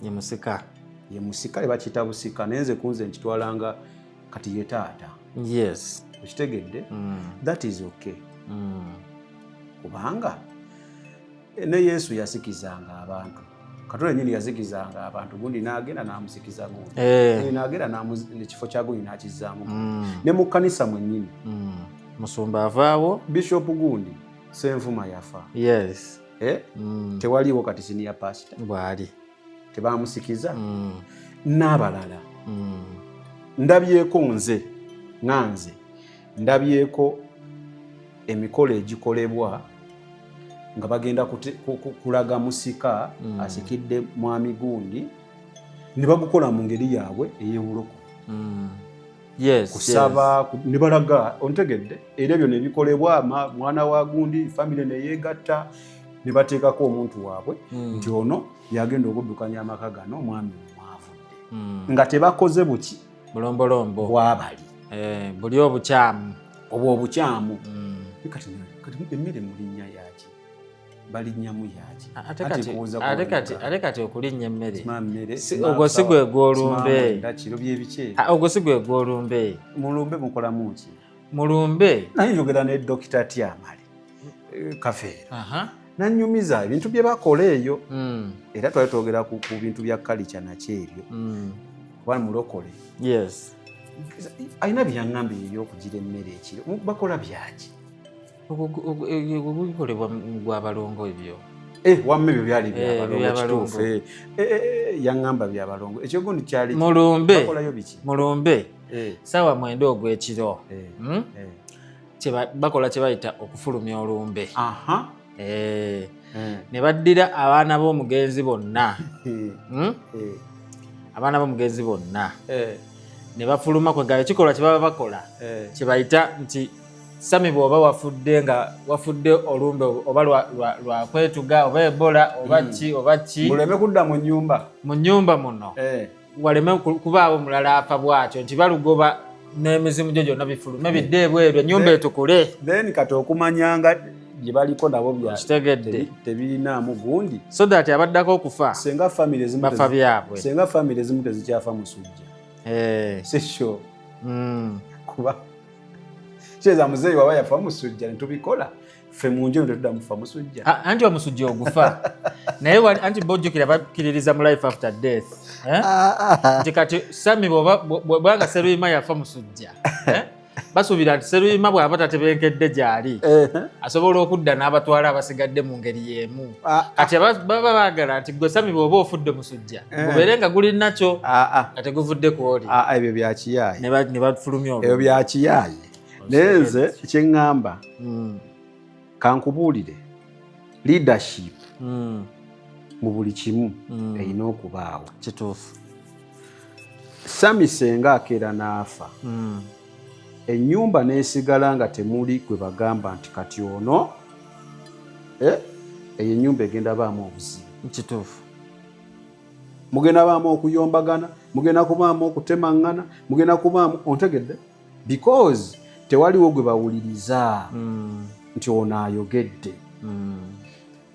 Ye musika. Ye musika, bakiyita busika, naye nze kunze nkitwalanga kati ye taata. Okitegedde? That is okay, kubanga ne Yesu yasikizanga abantu. Katonda nyini yasikizanga abantu, gundi n'agenda n'amusikiza gundi. Gundi n'agenda ekifo kya gundi n'akizaamu gundi. Ne mu kkanisa mwennyini, Musumba avaawo. Bishop gundi Senfuma yafa. Eh? Tewaliiwo kati senior pastor. Bwali. Tebamusikiza n'abalala. Ndabyeko nze nga nze ndabyeko emikolo egikolebwa nga bagenda kulaga musika asikidde mwami gundi, ne bagukola mu ngeri yaabwe ey'obulokole. Kusaba ne balaga, ontegedde? Era ebyo ne bikolebwa, mwana wa gundi, famire neyeegatta ne bateekako omuntu waabwe nti ono yagenda okuddukanya amaka gano omwami omwavudde, nga tebakoze buki? Bulombolombo. Bwabali. Eh, buli obukyamu. Obwo obukyamu. Kati emmere mulinnya yaki? Balinnyamu yaki? Ate Anti kuwuza kuwanika. Ate kati okulinnya emmere Sima mmere, ogwo si gwe gw'olumbe. Sima kiro byebiki? Ah, ogwo si gwe gw'olumbe. Mulumbe mukolamu ki? Mulumbe. Naye njogera ne Dokita Tyamale, Kafeero, nanyumiza ebintu bye bakola eyo. Era twali twogera ku bintu bya kalica nakyo ebyo, kuba mulokole. Alina byaŋŋamba ebyokugira emmere ekiro. Bakola byaki? Ogwo gukolebwa mu gwabalongo ebyo. Eh, wamma ebyo byali Eh, byabalongo. Byabalongo. Kituufu. Eh, yaŋŋamba byabalongo. Ekyogundi kyali Mulumbe. Bakolayo biki? Mulumbe, 9:00 ogw'ekiro, Bakola kye bayita okufulumya olumbe. Ne baddira abaana b'omugenzi bonna, Abaana b'omugenzi bonna ne bafuluma kwegala ekikolwa kye baba bakola kye bayita nti, Sami, bw'oba wafudde nga wafudde olumbe oba lwa kwetuga oba ebola oba ki oba ki, Muleme kudda mu nnyumba. Mu nnyumba muno waleme kubaawo mulala afa bw'atyo, nti balugoba n'emizimu gyo gyonna bifulume bidde ebweru, ennyumba etukule. Then kati okumanyanga bye baliko nabo Kitegedde. Tebirinaamu gundi. So that abaddako okufa Senga famire ezimu bafa byabwe. Senga famire ezimu tezikyafa musujja, sikyo? Kuba kitegeeza muzeeyi waba yafa musujja netubikola ffe mu nju eno tetuddamu kufa musujja. Ah, anti omusujja ogufa, naye anti bojjukira bakkiririza mu life after death, eh? Nti kati Sami bwanga Seruyima yafa musujja, eh? Basuubira nti Seruyima bw'aba tatebenkedde gy'ali asobola okudda n'abatwala abasigadde mu ngeri y'emu. Kati baba baagala nti gwe Sami bw'oba ofudde musujja, gubeere nga guli nakyo nga teguvudde ku oli. Ah, ebyo byakiyaaye. Ne bafulumya Ebyo olwo. byakiyaaye, naye nze kyeŋŋamba, kankubuulire, leadership mu buli kimu erina okubaawo. Sami senga akeera n'afa, ennyumba n'esigala nga temuli gwe bagamba nti kati ono, eyo ennyumba egenda baamu obuzibu. Mugenda baamu okuyombagana, mugenda kubaamu okutemaŋŋana, mugenda kubaamu, ontegedde? Because tewaliwo gwe bawuliriza nti ono ayogedde.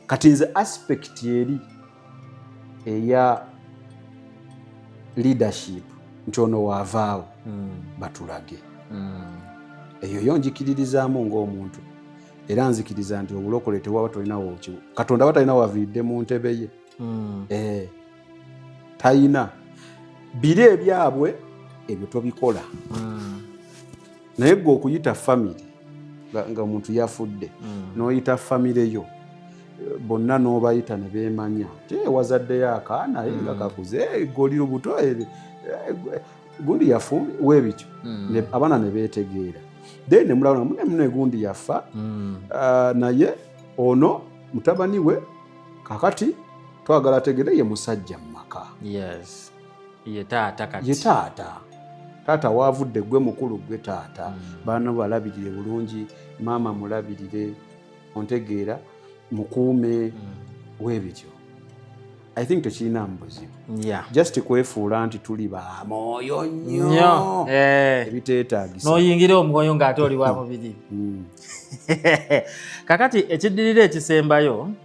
Kati nze aspect eri eya leadership nti ono waavaawo, batulage, eyo yo njikiririzaamu ng'omuntu, era nzikiriza nti obulokole tewaba tolinawo Katonda aba talina waviiridde mu ntebe ye. Tayina biri ebyabwe ebyo tobikola, naye gwe okuyita famire nga omuntu yafudde, n'oyita famire yo, bonna n'obayita ne beemanya ti wazaddeyo akaana ye nga kakuze, goli lubuto, gundi yafu weebityo. Abaana ne beetegeera, then ne mulaba mune mune gundi yafa. Ah, naye ono mutabani we kakati twagala ategere ye musajja mu maka. Yes, ye taata kati. Ye taata, taata waavudde, gwe mukulu, gwe taata. Baana balabirire bulungi, maama mulabirire, ontegeera, mukuume, weebityo. I think tekirinaamu buzibu. Just kwefuula nti tuli bamwoyo nnyo nnyo ebiteetaagisa. N'oyingira omwoyo ng'ate oli wa mubiri. Kakati ekiddirira ekisembayo.